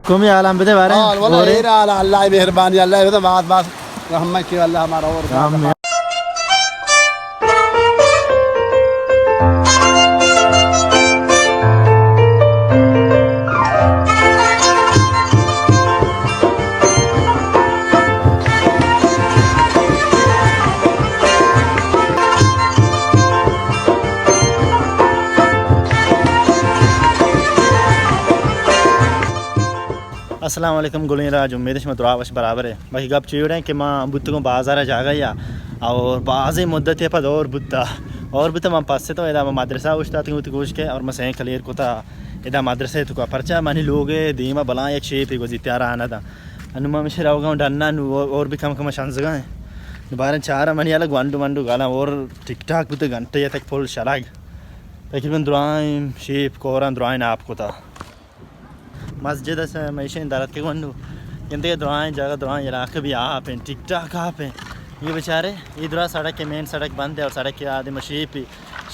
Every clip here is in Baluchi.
کمی حالان بدے بارے؟ حال واللہ ایر حال، اللہ مہربانی، اللہ بدے، باز باز رحمت کہ اللہ ہمارا اور آمین۔ السلام علیکم گلیں راج، امید شما دراہ وش برابر ہے۔ باقی گپ چی وڑیں کہ ما بوتگوں بازار جاگہ یا اور بازیں مدت پد اور بوتا، اور بوتا من پس تو ادا مدرسہ اوشتاتگوں وتی گوش کے اور ما سین کلیر کتا ادا مدرسہ تو کا پرچا منی لوگ دیما بلاں یک شیپی گوزی تیار آنا دا۔ انو ما مشے روگا ڈنا نو اور بھی کم کم شنزگا ہیں۔ دوبارہ چارا منی الگ گونڈو منڈو گالا اور ٹک ٹاک بوتے گھنٹے تک پھل شلگ۔ تقریباً درائیں شیپ کوران درائیں آپ کتا۔ مسجد است، مئیشیں درت کے گونڈو۔ گندے درائیں جگہ، درائیں علاقہ بھی آپ ہیں، ٹک ٹاک آپ ہیں۔ یہ بیچارے، یہ درا سڑک کے مین سڑک بند ہے اور سڑک کے آدھے میں شیپ ہی،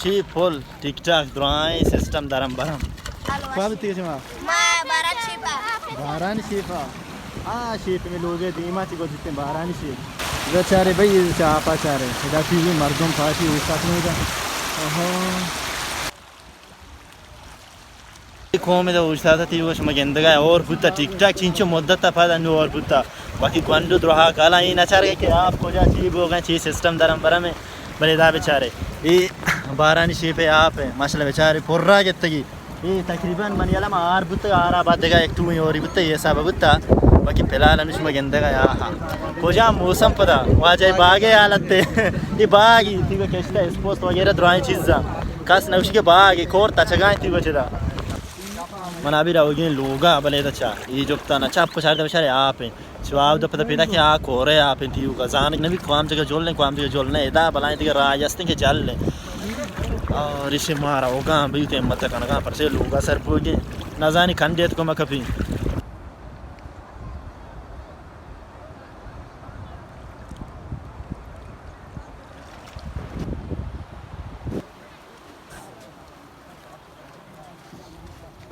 شیپ پل ٹک ٹاک درائیں سسٹم درم برم۔ کوا بیتی شما؟ ما باران شیپا۔ باران شیپا۔ آ شیپ میں لوگ دیما چی گو دیتے باران شیپ۔ بیچارے بھائی، یہ چاپا چارے۔ ادا تیوی مردم پاتی اوسات نہیں دا۔ اہو۔ قوم دا اوشتاتا تیوگا شما گندگا اور بوتا ٹک ٹاک چینچو مدت تا پد انو اور بوتا۔ باقی گونڈو درہا کالا این اچار کہ آپ کجا چی بوگا چی سسٹم درم برم ہے۔ بلے دا بیچارے۔ اے بارانی شیپ ہے آپ ہے۔ ماشاءاللہ بیچارے پورا گتگی۔ اے تقریباً منی علم آر بوتا، آر آباد دگا ایک ٹوئی اوری بوتا، یہ حساب بوتا۔ باقی فی الحال ہمیں شما گندگا یا ہاں۔ کجا موسم پدا۔ واجہ باغے حالت ہے۔ یہ باغی تیوگا کشتا اسپوست وغیرہ درائیں چیزاں۔ کس نوشی کے باغ کور تچگائیں تیوگا چدا۔ من ابھی روگیں لوگا بلے دا چا۔ یہ جبتا نہ چاپ کو چارتا بچارے آپ ہیں۔ چو آپ دا پتہ پیدا کہ آ کورے آپ ہیں تیوگا۔ زانگ نبی کوام جگہ جول نے، کوام جگہ جول نے۔ ادا بلائیں دیگہ راہ استیں کہ جل نے۔ اور اسے ما روگا بیت ہمت کنگا پرچے لوگا سر پوگے۔ نزانی کھنڈیت کو مکپی۔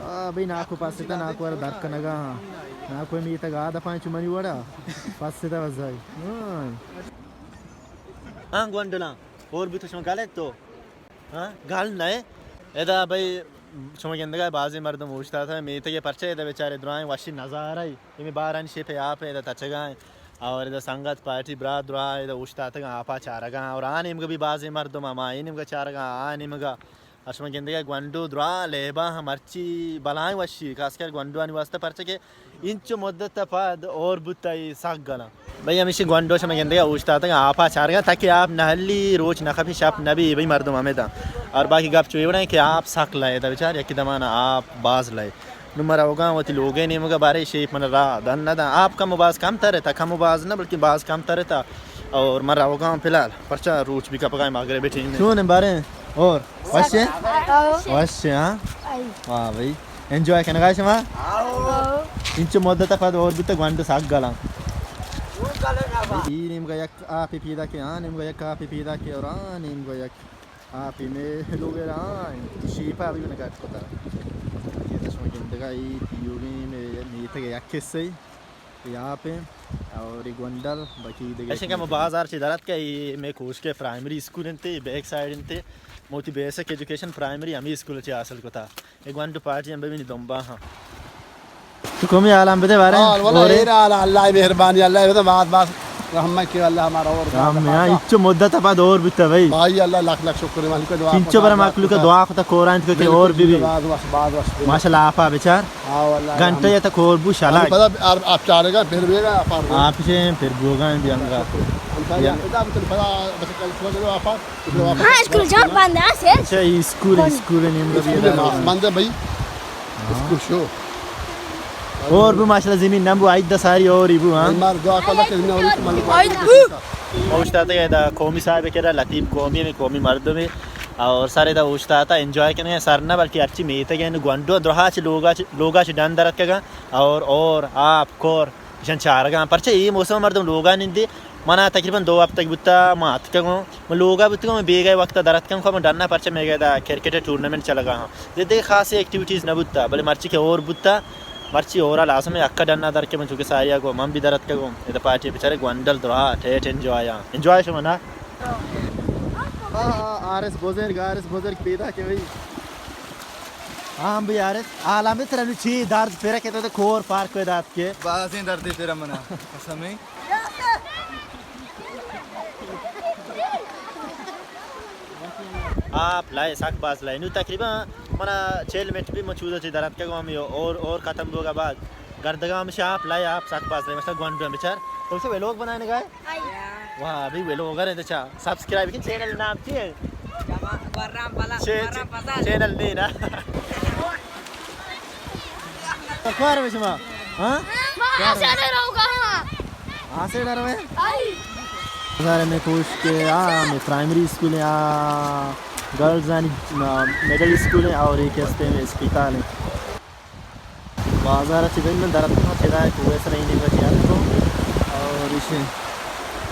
آ، بھئی، ناکو پاستا، ناکو ار در کنگا۔ ناکو میتگ آ دفعہ چو منی وڑا۔ پاستا وزائی۔ ہاں۔ ہاں، گونڈلاں۔ اور بھی تو شما گل ہے تو؟ ہاں، گل نہ ہے۔ ادا بھئی، شما گندگا بازی مردم اوشتاتا، میتگ پرچے ادا بیچارے درائیں وشی نظارہ ہے۔ یہ باران شیپ ہے، آپ ہے، ادا تچگا ہے۔ اور ادا سنگت پارٹی برات درا ادا اوشتاتگا، آپا چارگا۔ اور آ نیمگا بھی بازی مردم ہما، یہ نیمگا چارگا، آ نیمگا۔ اشما گندگا گونڈو درا لیبا ہم مرچی بلائیں وشی، خاص کر گونڈوانی واسطہ، پرچہ کہ انچو مدت پد اور بوتا ای سک گلاں۔ بھئی ہمیشی گونڈو شما گندگا اوشتاتگا، آپا چارگا، تاکہ آپ نہ ہلی، روچ نہ کپی، شپ نہ بی، بھئی مردم ہمیں دا۔ اور باقی گپ چوئی وڑیں کہ آپ سک لائے دا بیچار، یکی دمانا آپ باز لائے۔ نو من روگاں وتی لوگے نیمگا بارے شیپ من را دن نہ داں۔ آپ کم و باز کم تر تا، کم و باز نہ بلکہ باز کم تر تا۔ اور من روگاں فی الحال، پرچا روچ بھی کپگا مغرب ٹیم۔ چون بارے اور وش ہے؟ وش ہے، ہاں؟ واہ بھائی، انجوائے کنگا شما؟ انچو مدت پد اور بیت گونڈ ساگ گلاں۔ ای نیمگا یک آپی پیدا کے، آ نیمگا یک آپی پیدا کے اور آ نیمگا یک آپی میں لوگ رہا شیپا بھی نگاٹ کتا۔ یہ شما گندگا ای تیوگی میں میتگ یک حصہ ای آپ ہیں اور گونڈل باقی دگہ۔ ایشن کہ ما بازار چی درات کہ ای میں کوشکے پرائمری اسکول انتے، بیک سائیڈ انتے، موتی بیسک ایجوکیشن پرائمری ہمیں اسکول چی حاصل کتا۔ اے گونڈو پارٹی ہم ببینی دمبا ہاں۔ تو کمی حالان بدے بارے؟ حال واللہ ایر حال، اللہ مہربانی، اللہ بدے باز باز رحمت کہ اللہ ہمارا اور باز ہاں، اچو مدت بعد اور بیتا بھائی۔ بھائی اللہ لکھ لکھ شکر ہے، مخلوق دعا انچو بر مخلوق دعا کتا قرآن تو کہ اور بھی بھی۔ باز وش، باز وش۔ ماشاءاللہ آپا بیچار۔ ہاں واللہ۔ گھنٹہ یا تک اور بو شالا۔ پدا آپ چارے گا پھر بھی گا آپ۔ آپ سے پھر بوگا بیانگا۔ پدا بس کل سو آپ۔ ہاں، اسکول جان بند ہے، سے۔ اچھا، اسکول، اسکول نیمگا بھی اسکول ادا۔ بند ہے بھائی۔ ہاں۔ اسکول شو۔ اور بو ماشاءاللہ زمین نم بو، آئید ساری اور ہی بو، ہاں۔ مار دعا کلا کہ نہ اور مال۔ آئید بو۔ اوشتاتا ادا قومی صاحب کرا، لطیف قومی میں قومی مردم ہے۔ اور سارے دا اوشتاتا انجوائے کرنے سر نہ بلکہ ہرچی میتگ ہیں گونڈو درہا چ لوگا چ، لوگا چ ڈن درت کگا۔ اور، اور آپ کور ایشان چارگاں، پرچہ اے موسم مردم لوگا نندے۔ منا تقریباً دو ہفتگ بوتا، ما اتکگوں، من لوگا بوتگوں، من بیگہ وقتا در اتکگوں، من ڈنا پرچہ میگہ دا کرکٹ ٹورنامنٹ چلگا ہاں۔ زدے خاصی ایکٹیویٹیز نہ بوتا، بلے مرچی کہ اور بوتا، مرچی ہورا لازم ہے اکا ڈنا در کے من چونکہ ساریا گو من بھی درت کے گو۔ ادا پارٹی بچارے گونڈل درا ٹیٹ انجوائے آ۔ انجوائے شما نا؟ آ، آ، آرس بزرگ، آرس بزرگ پیدا کے بھئی۔ ہاں بھئی آرس، عالم ترا نو چی درد پھر کے تو کور پارک کو دات کے۔ بازیں دردے تیرا منا۔ قسم ہے۔ آپ لائے، سک باز لائے۔ نو تقریباً منا چل منٹ بھی من چودا چی درت کے گو ہم اور، اور ختم ہوگا بعد۔ گردگا ہم شاپ لائے، آپ سک باز لائے۔ مثلاً گونڈو ہم بچار۔ تو سے ویلوگ بنانے گئے؟ واہ، ابھی ویلوگر ہیں تو چا سبسکرائب کی چینل نام چی ہے؟ گرام پلا، چے-، گرام پلا۔ چینل نہیں نا۔ تو کار میں شما؟ ہاں؟ ہاں، آسے ڈر ہوگا، ہاں۔ آسے ڈر میں؟ آئی۔ بازار میں کوش کے آ، میں پرائمری اسکول ہے، آ، گرلز آنی، آ، مڈل اسکول ہے اور ایک ہستے میں اسپتال ہے۔ بازار چی بین من درت کو چدا کو ویسا نہیں نہیں بچی آ کو اور اسے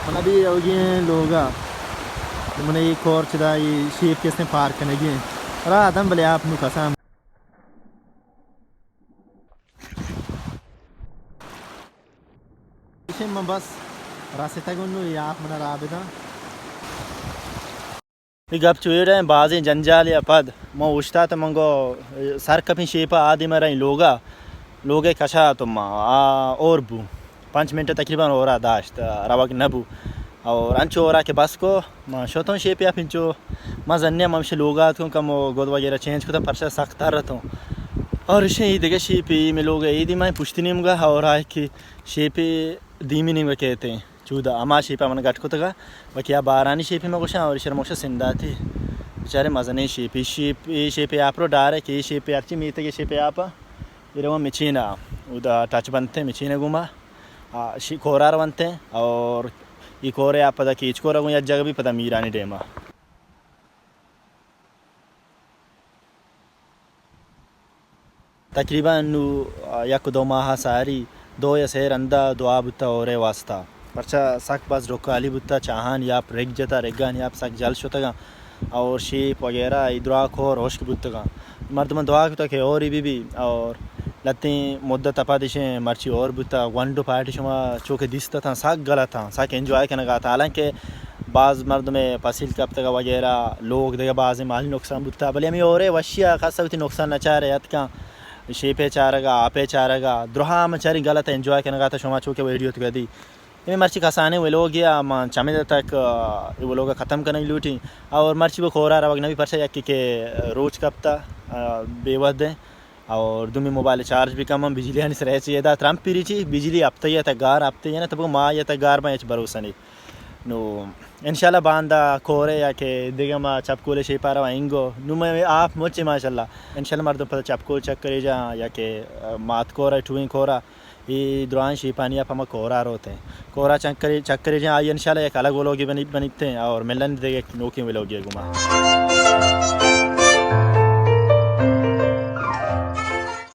من ابھی ہوگی ہیں لوگا۔ من یہ کور چدا یہ شیپ کس نے پارک کرنے گئے۔ را آدم بلے آپ نو کسام۔ ایشی من بس رستگوں نو یا آپ منا راہ بداں۔ اے گپ چو ایڑ ہیں، بازیں جنجال یا پد من اوشتات من گو سر کپیں شیپا آدی مرا لوگا، لوگے کشا تو ما آ اور بو پنچ منٹ تقریباً اورا داشت، روگ نہ بو۔ اور انچو اورا کہ بس کو ما شتوں شیپیا پنچو ما زنیا ممش لوگا اتکوں کم گد وغیرہ چینج کتوں پرچا سخت تر رتوں۔ اور اشیں ای دگہ شیپی میں لوگ ایدی میں پشتی نیمگا اور آئے کہ شیپی دیمی نیمگا کہتے ہیں۔ چودا ہما شیپا من گٹ کتگا، بلکہ آ بارانی شیپی ما گوشاں اور شر موشا سنداتی۔ بیچارے مزنیں شیپی، شیپ، اے شیپی آپ رو ڈارے کہ اے شیپی ہرچی میتگے شیپی آپا۔ اے رواں مچینا، اودا ٹچ بنتے مچینا گوما۔ آ، شی-، کورا رونتے اور ای کورے آپ پدا کیچ کورا گوں یک جگہ بھی پدا میرانی ڈیما۔ تقریباً نو یک دو ماہ ساری دو یا سے رندا دعا بوتا اورے واسطہ۔ پرچا سک بس ڈکالی بوتا، چاہان یاپ رگ جتا، رگان یاپ سک جل شتگاں اور شیپ وغیرہ ای دراک اور ہشک بوتگاں۔ مردمان دعا کتا کہ اوری بی بی اور لتیں مدت پد اشیں مرچی اور بوتا۔ گونڈو پارٹی شما چوکہ دیست اتاں سک گل اتاں، سک انجوائے کنگا اتاں۔ حالانکہ باز مردم پسیل کپتگ وغیرہ، لوگ دگہ بازیں مالی نقصان بوتا، بلے ہمیں اورے وشی ء خاصا وتی نقصان نہ چارے اتکاں۔ شیپے چارگا، آپے چارگا، درہا ہم چاری گل اتاں انجوائے کنگا اتاں۔ شما چوکہ ویڈیو تو گدی ہمیں مرچی کسانیں ولوگے ء ما چمے تک، آ، اے ولوگ ء ختم کنگ لوٹیں۔ اور مرچی وہ کورا روگ نبی پرچا یکی کہ روچ کپتا، آ، بے وھد ہیں۔ اور دومی موبائل چارج بھی کم ہیں، بجلی آنی سرا چی ادا ترمپ پیری چی، بجلی ہفتہ یا تا گار ہفتہ یا نا تبو ما یا تا گار با ہچ بھروسہ نہیں۔ نو انشاءاللہ باندا کورے یا کہ دیگہ ما چپ کولے شیپا روا انگو۔ نو میں آپ مچے ماشاءاللہ۔ انشاءاللہ مردم پتہ چپ کول چکرے جا یا کہ، آ، مات کورا ٹوئیں کورا۔ اے درائیں شیپانی ء پہ ما کورا روت ایں۔ کورا چکرے، چکرے جن آئی انشاءاللہ یک الگ ولوگے بنی، بنیت ایں اور ملن دگہ یک نوکیں ولوگے گما۔